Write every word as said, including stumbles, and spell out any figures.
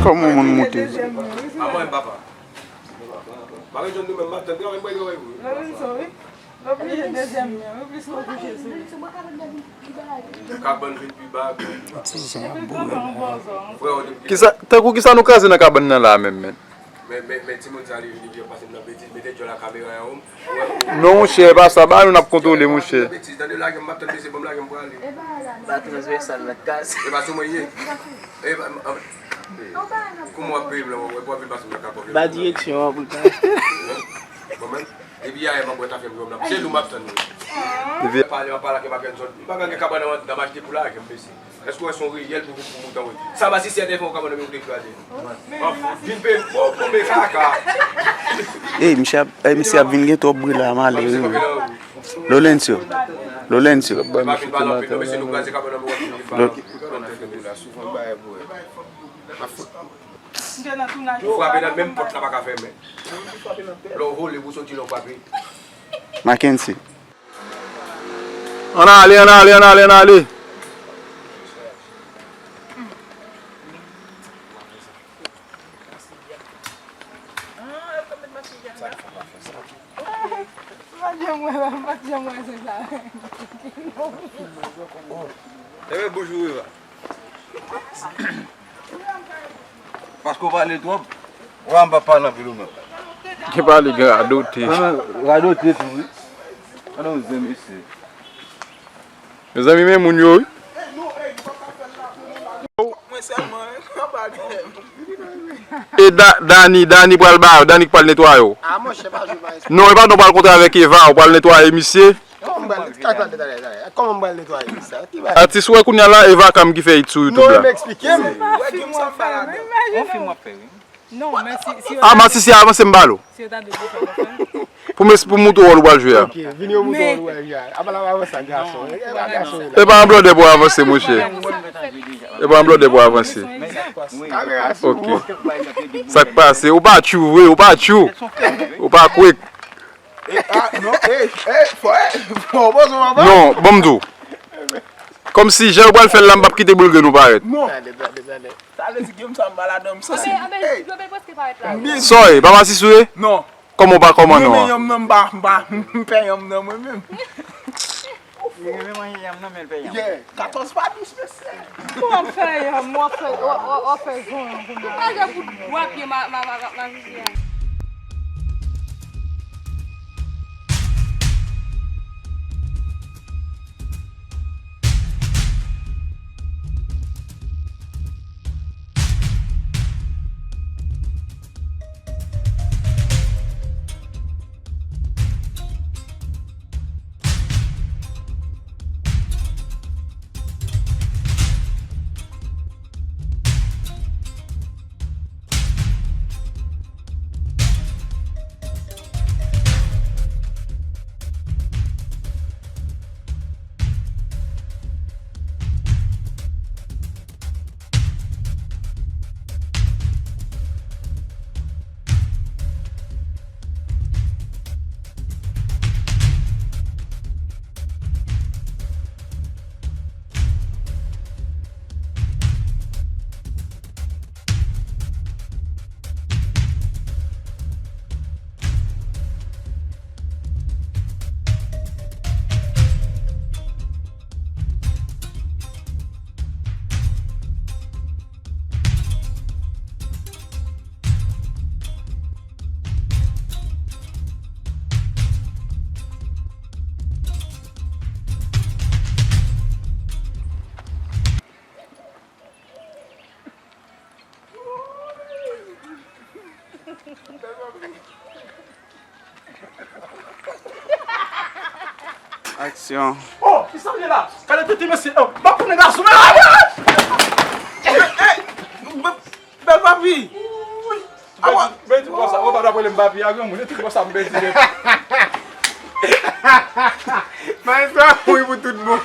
Kòman moun moute? Manman, papa. Pa gen jwenn nou menm maten, travay mwen travay pou. Lorenzo, wi. Oblije dezyèm men, wi, plis mwen kouche sou li. Kabann vin pi ba. Ti jan ap boule la. Frè, ou te Kisa, tankou kisa nou kraze nan kabann nan la menm, men? Men, men, men timoun sa li vini vin pase m nan betiz, mete djòl a kamera yon. Non, monchè, pa sa, ba nou n ap kontwole, monchè. Betiz, tande lage m, m ap tann mesye, ban m lage m prale. Ba transvèsal nan kaz. E pa sou mwen ye. E pa, m, m, kouman w ap peye m la, w ap vin pase m nan kabann. Ba direksyon an pou l ka. Bon, men, depi yè m ap wè ta fè m jwenn la. Se nou m ap tann wi. Depi pale, m ap pale ak Mackenson. M pa ka gen kabann nan, nan m achte pou lage m, mesye. Èske w wè se yon reyèl pou, pou, pou mouton, wi? Sa va si sèten fè yon kabann nan men ou deklare. Bon, vin pe, bon, bon, men kaka. Ey, misye ap, ey, misye ap vin gen twòp bri la, malere wi. Lolencio. Lolencio. Ba misye te maten. Lo- Ou frape nan menm pòt la pa ka fèmen. Lè w vole pou soti lè w frape. Mackenson. Ann ale, ann ale, ann ale, ann ale. Mwen janm wè, mwen janm wè se sa. Ewe bouch ou eva. Paske w pale twòp. Wa m pa pale anpil ou menm. Ki pale gen radote. Radote tou wi. Ann zen mesye. Mezanmi, men moun yo wi. Mwen sèlman, anba de. E Da- Dani, Dani pral ba yo, Dani k pral netwaye yo. Ah, monchè, pa jwe pa espè. Non, e pa non, pral kontre avèk Eva, ou pral netwaye misye. Kòman m pral, kòman m pral netwaye sa? Ki bagay? Atis, ou wè kounye a la, Eva Cam ki fè it sou YouTube la. Non, men eksplike m. Wè, gen sa m pale la. Yon fim w ap fè, wi. Non, men si, si yo Ah, ta Masisi, avanse m bal ou. Si yo ta dwe pou sa, w ap fè. Pou m, pou m montre w wòl ou pral jwe a. Ok, vini yo montre w wòl ou pral jwe a. Apa la, avanse ak gason. E pa gason. E pa an blòdè pou avanse, monchè. E pa an blòdè pou avanse. Kamera sou ou. Ok. Sa k pase? Ou pa tchou vre, ou pa tchou. Ou pa kwek. E, ah, non, e, e, fò, e, fò, fò, fò, fò. Non, ban m di w. Kòmsi jan yo pral fè l la, m p ap kite boul grenn ou parèt. Non. Sa vle di game sa m pa ladan, m santi. Sa e, pa Masisi w ye? Non. Kòman w pa kòman non an? Mwen men yanm nan, m pa, m pa, m pè yanm nan mwen menm. Li renmen manje yanm nan, men l pè yanm. Yeah, katòz pa dous, mesye. Kòman w ap fè yanm, w ap fè, w ap, w ap fè zon an kounye a? Gade pou dwa pye ma, ma, ma, ma, Viviane. Aksyon. Oh, kisa w ye la? Gade tete mesye. Oh, m ap pran gason. Bèl papi. Bèl ti bòs sa, ou pa t ap rele m papi a granmoun, e ti bòs sa m bèl ti bèl. Maestro a mouri pou tout bon.